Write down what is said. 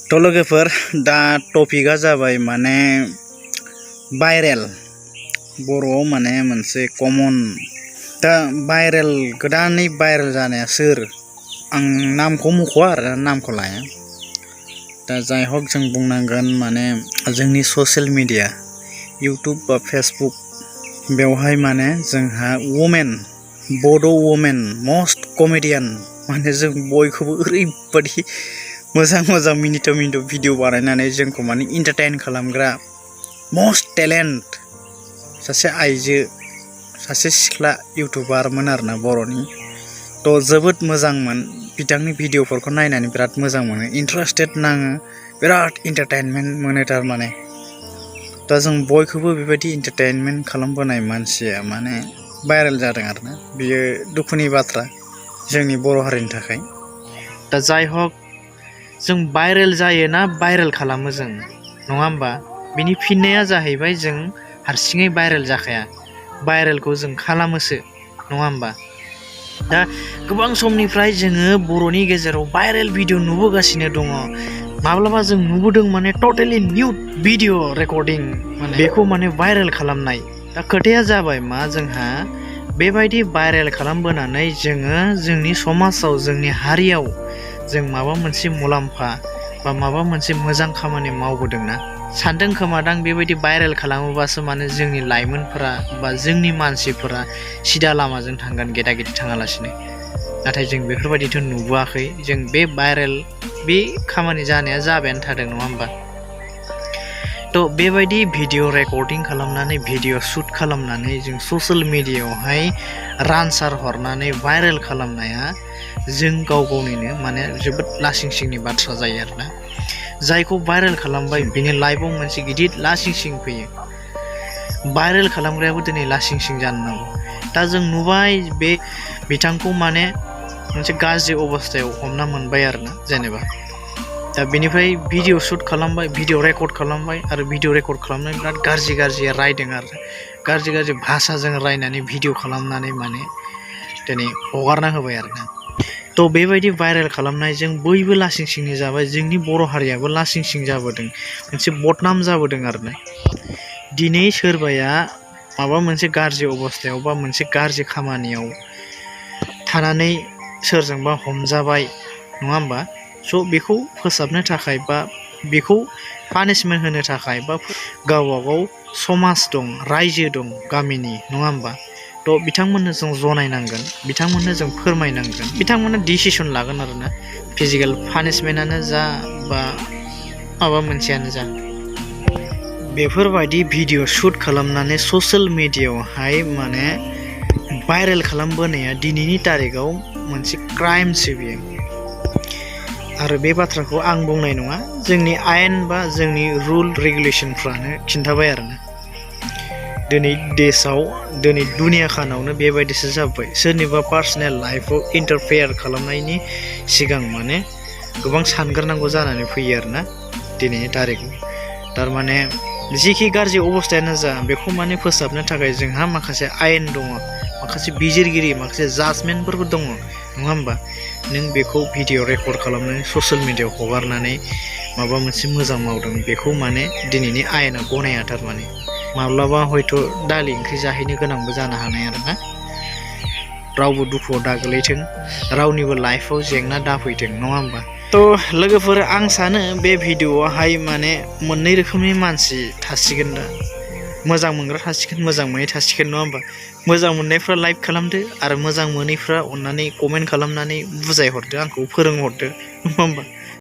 तो लोगोफोर दा टपिकआ जाबाय माने भाइरेल बर'आव माने मोनसे कमन दा भाइरेल गोदानै भाइरेल जानाया सोर आं नामखौ मख'आ आरो नामखौ लाया दा जाय हक जों बुंनांगोन माने जोंनि ससियेल मिडिया इउट्युब बा फेसबुक बेवहाय माने जोंहा वुमेन बड' वुमेन मस्ट कमेडियान माने जों बयखौबो ओरैबादि मोजां मिनिट' भिडिअ बानायनानै जोंखौ माने एन्टारटेन खालामग्रा मस्ट टेलेन्ट सासे आइजो सासे सिख्ला इउटुबारमोन आरोना बर'नि तो जोबोद मोजांमोन बिथांनि भिडिअफोरखौ नायनानै बिराद मोजां मोनो इन्टारेस्टेड नाङो बिराद एन्टारटेनमेन्ट मोनो थारमाने दा जों बयखौबो बेबायदि एन्टारटेनमेन्ट खालामबोनाय मानसिया माने भाइरेल जादों आरोना बियो दुखुनि बाथ्रा जोंनि बर' हारिनि थाखाय दा जाय हक जों भाइरेल जायो ना भाइरेल खालामो जों नङा होमबा बिनि फिननाया जाहैबाय जों हारसिङै भाइरेल जाखाया भाइरेलखौ जों खालामोसो नङा होमबा दा गोबां समनिफ्राय जोङो बर'नि गेजेराव भाइरेल भिडिअ नुबोगासिनो दङ माब्लाबा जों नुबोदों माने टटेलि निउ भिडिअ रेकर्डिं माने बेखौ माने भाइरेल खालामनाय दा खोथाया जाबाय मा जोंहा बेबायदि भाइरेल खालामबोनानै जोङो जोंनि समाजाव जोंनि हारियाव जों माबा मोनसे मुलाम्फा बा माबा मोनसे मोजां खामानि मावबोदोंना सानदों खोमादां बेबायदि भाइरेल खालामोबासो माने जोंनि लाइमोनफोरा बा जोंनि मानसिफोरा सिदा लामाजों थांगोन गेदा गेदि थाङालासिनो नाथाय जों बेफोरबायदिथ' नुबोआखै जों बे भाइरेल बे खामानि जानाया जाबायानो थादों नङा होमबा तो बेबायदि भिडिअ रेकर्डिं खालामनानै भिडिअ शुट खालामनानै जों ससियेल मिडियायावहाय रानसार हरनानै भाइरेल खालामनाया जों गाव गावनिनो माने जोबोद लासिंसिंनि बाथ्रा जायो आरोना जायखौ भाइरेल खालामबाय बिनि लाइफआव मोनसे गिदिर लासिंसिं फैयो भाइरेल खालामग्रायाबो दिनै लासिंसिं जानो नांगौ दा जों नुबाय बे बिथांखौ माने मोनसे गाज्रि अबस्थायाव हमना मोनबाय आरोना जेनेबा दा बेनिफ्राय भिडिअ शुट खालामबाय भिडिअ रेकर्ड खालामबाय आरो भिडिअ रेकर्ड खालामनानै बिराद गाज्रि रायदों आरो गाज्रि भाषाजों रायनानै भिडिअ खालामनानै माने दिनै हगारना होबाय आरोना तो बेबायदि भाइरेल खालामनायजों बयबो लासिंसिंनि जाबाय जोंनि बर' हारियाबो लासिंसिं जाबोदों मोनसे बदनाम जाबोदों आरोना दिनै सोरबाया माबा मोनसे गाज्रि अबस्थायाव बा मोनसे गाज्रि खामानियाव थानानै सोरजोंबा हमजाबाय नङा होमबा स' बेखौ फोसाबनो थाखाय बा बेखौ पानिशमेन्ट होनो थाखाय बा गावबागाव समाज दं रायजो दं गामिनि नङा होमबा थ' बिथांमोननो जों जनायनांगोन बिथांमोननो जों फोरमायनांगोन बिथांमोना डिसिसन लागोन आरोना फिजिकेल पानिशमेन्टआनो जा बा माबा मोनसेयानो जा बेफोरबायदि भिडिअ शुट खालामनानै ससियेल मिडियायावहाय माने भाइरेल खालामबोनाया दिनैनि तारिखाव मोनसे क्राइमसो बियो आरो बे बाथ्राखौ आं बुंनाय नङा जोंनि आयेन बा जोंनि रुल रेगुलेसनफ्रानो खिन्थाबाय आरोना दिनै देशआव दिनै दुनिया खानावनो बेबायदिसो जाबाय सोरनिबा पार्सनेल लाइफआव इन्टारफेयार खालामनायनि सिगां माने गोबां सानग्रोनांगौ जानानै फैयो आरोना दिनैनि तारिखाव थारमाने जिखि गाज्रि अबस्थायानो जा बेखौ माने फोसाबनो थाखाय जोंहा माखासे आयेन दङ माखासे बिजिरगिरि माखासे जाजमेन्टफोरबो दङ नङा होमबा नों बेखौ भिडिअ रेकर्ड खालामनानै ससियेल मिडियायाव हगारनानै माबा मोनसे मोजां मावदों बेखौ माने दिनैनि आयेना गनाया थारमाने माब्लाबा हयथ' दालि ओंख्रि जाहैनो गोनांबो जानो हानाय आरोना रावबो दुखुआव दा गोलैथों रावनिबो लाइफआव जेंना दाफैथों नङा होमबा थ' लोगोफोर आं सानो बे भिडिअआवहाय माने मोननै रोखोमनि मानसि थासिगोन दा मोजां मोनग्रा थासिगोन मोजां मोनै थासिगोन नङा होमबा मोजां मोननायफ्रा लाइक खालामदो आरो मोजां मोनैफ्रा अननानै कमेन्ट खालामनानै बुजायहरदो आंखौ फोरोंहरदो नङा होमबा